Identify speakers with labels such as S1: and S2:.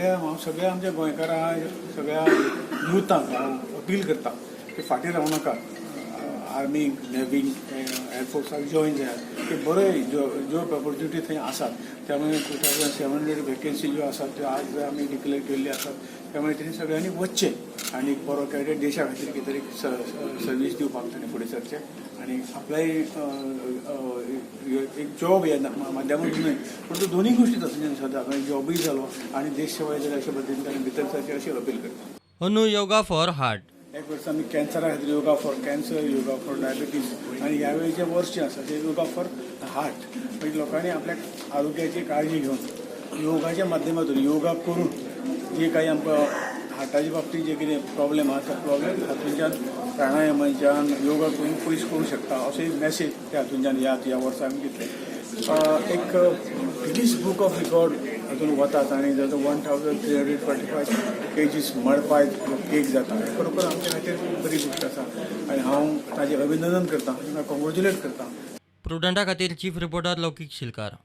S1: सगळ्या हांव सगळ्या आमच्या गोंयकारां, सगळ्या युथांक हांव अपील करता की फाटीं रावूं नाका. आर्मीक, नेवीक, एअरफोर्साक जॉयन जायात की बरे जॉब ऑपॉर्च्युनिटी थंय आसात. त्यामुळे 2700 वेकेन्सी ज्यो आसात, त्यो आज आमी डिक्लेअर केल्ल्यो आसात. त्यामुळे तेणी सगळ्यांनी वचचें आनी बरो कॅडेट देशा खातीर कितें तरी सर्वीस दिवपाक ताणें फुडें सरचें आनी आपल्याय एक जॉब ह्या माध्यमातून न्हय, पूण तो दोनूय गोश्टी तातूंतल्यान जाता, जॉबूय जालो आनी देश सेवाय जाली. अशे पद्दतीन ताणें भितर सरचें अशी अपील करता.
S2: अंदू योगा फॉर हार्ट.
S1: एक वर्स आमी कॅन्सरा खातीर, yoga for cancer, yoga for diabetes आनी ह्या वेळी जें वर्स जें आसा तें योगा फॉर हार्ट. म्हणजे लोकांनी आपल्या आरोग्याची काळजी घेवन योगाच्या माध्यमातून, योगा करून जे काही आमकां हार्टाच्या बाबतींत जे कितें प्रॉब्लेम आहा, तो प्रॉब्लेम हातूंच्यान, प्राणायामाच्यान, योगा करून पयस करूं शकता, असो एक मॅसेज त्या हातूंच्यान ह्या ह्या वर्सा आमी घेतले. एक गिनीज बूक ऑफ रिकॉर्ड हातून वतात आनी जवळ 1345 kgs mud pie cake जाता, हे खरोखर आमच्या खातीर खूब बरी गोश्ट आसा आनी हांव ताजें अभिनंदन करता, तांकां कॉंग्रेच्युलेट करता.
S2: प्रुडंटा खातीर चीफ रिपोर्टर लौकीक शिलकार.